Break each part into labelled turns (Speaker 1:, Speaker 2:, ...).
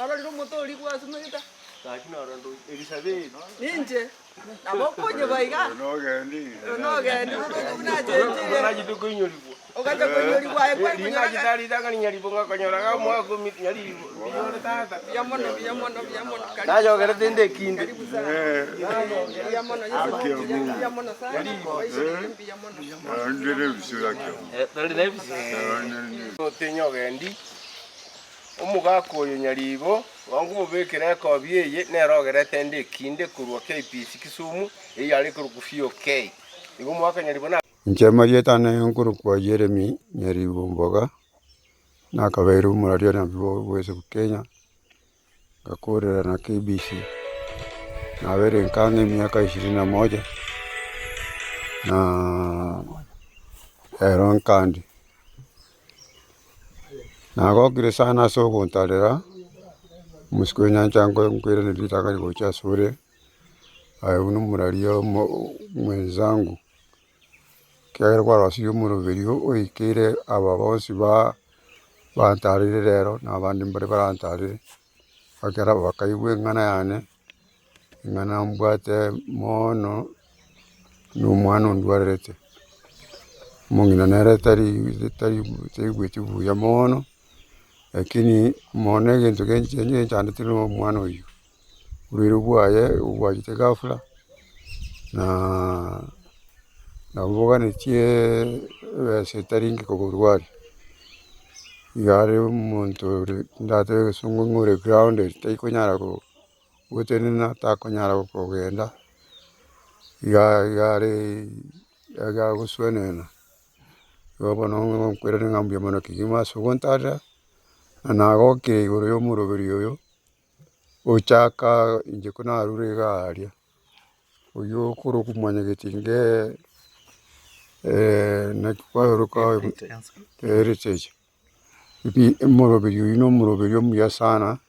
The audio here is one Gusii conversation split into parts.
Speaker 1: Kwarorire omote oria gwasumegete? Ninche, nabo okonyeba iga, nogendi roche buna achenchire, ogacha koinyorigwa aye kware konyora Mbuya mono, mbuya mono, mbuya mono. Karibu, karibu sana. Mbuya mono, Yeso mbuya mono sana. Mbuya mono.
Speaker 2: Omogaka oyo nyaribo, nkomobekera ekobi eye nere ogerete ende ekinde korwa KPC Kisumu, eyio yare korokwa VOK. Igo omogaka nyaribo na.
Speaker 3: Inche amarieta ane nkorokwa Jeremy Nyaribo Mboga, nakabeire omoraria nabi bwa Kenya, ngakorera na KBC, nabeire nkang'e emiaka ishirini na moja, na ero nkande. Nagokire sana ase ogontarera, omosike o nyancha nkoiraneria ritang'ani gocha asore, aye buna omoraria omo mwenzangu, ekiagera kwarosirie omoroberi oikeire aba bonsi ba bantarire rero na abande mbare barantarere, ekero bakaigwa eng'ana yane. Ing'ana mbwate mono na omwana ondwarerete, omong'ina nere tari tari taigweti buya mono, lakini mono egento genche genchandete na omwana oyio, oborwaire bwaye bwachete ghafla, naaa nabo boganetie ebesa etari inke koborwaria. Iga are omonto ore ndatebe egesongo ng'a ore grounded taikonyara ko. Gotenena takonyara kogenda, iga iga are iga agoswenena, igo bono nkoirana ng'a mbuya mono kegima ase ogontarera, na nagokire igoro ya omoroberi oyo, gochaka inche ko narure iga aria, oywo okorokwa mwanyagetinge naki kwaroka heritage. Omoroberi oyio na omoroberi omuya sana,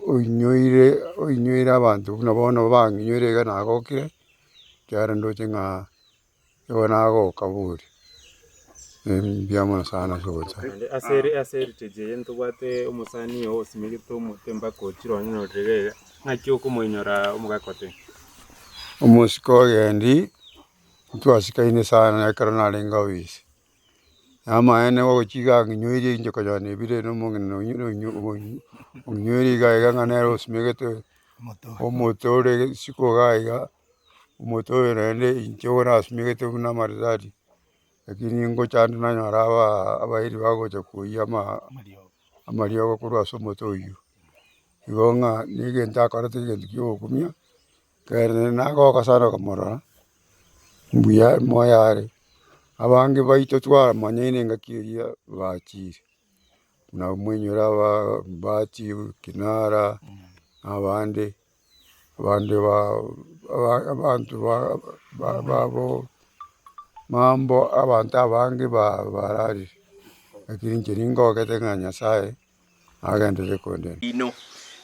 Speaker 3: oinyoire oinyoire abanto buna bono bang'inyoire iga nagokire, ekiagera ndoche ng'a nigo nagoka bori, mbuya mono sana ase ogocha.
Speaker 4: Naende ase ere ase heritage eye ntobwate omosani oo osimegete omote mpaka ochire onye iga iga, ng'aki okomoinyora omogaka oteba?
Speaker 3: Omosike ogendi, ntwasikaine sana ekero narenge obisi. Namaene gochia iga ang'inyoirie inche konyora nebire na omong'ina ong'inyoirie iga iga ng'a nere osimegete omote ore isiko iga iga, omote oyo naende inche igo nasimegete buna amaridadi, lakini ngocha ande nanyora aba abairi bagocha koiyia ama amariogo korwa ase omote oywo. Igo ng'a na egento akorete egento kia ogokumia. Ekero nagoka sana komorora, mbuya moyo are, abange baito twamanyaine engaki eria bachire, buna mwenyora aba Bahati, Kinara, na abande, abande ba abanto ba babo mambo abanto abange ba bararire, lakini inche ningogete ng'a Nyasaye. agenderere kondenda.
Speaker 5: Inwe,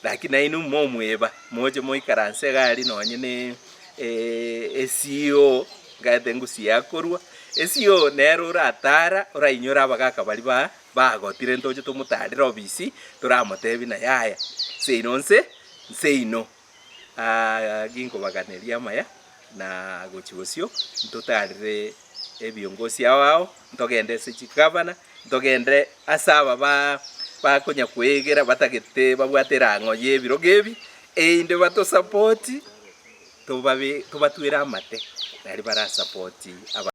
Speaker 5: naki nainwe momweba, moche moikaranse iga aria nonye ne esio nkaete ngusia akorwa, esio nere oratara orainyore abagaka baria ba bagotire ntoche tomotarere obisi toramotebie na yaya seino nse nseino ginkobaganeria amaya na gochia bosio ntotarere ebiongosi ao ao ntogende ase chigavana. Ntogende ase aba ba bakonya kwegera batagete babwate erang'o y'ebirogo ebi, erinde batosapoti tobabe tobatwere amate naria barasapoti aba.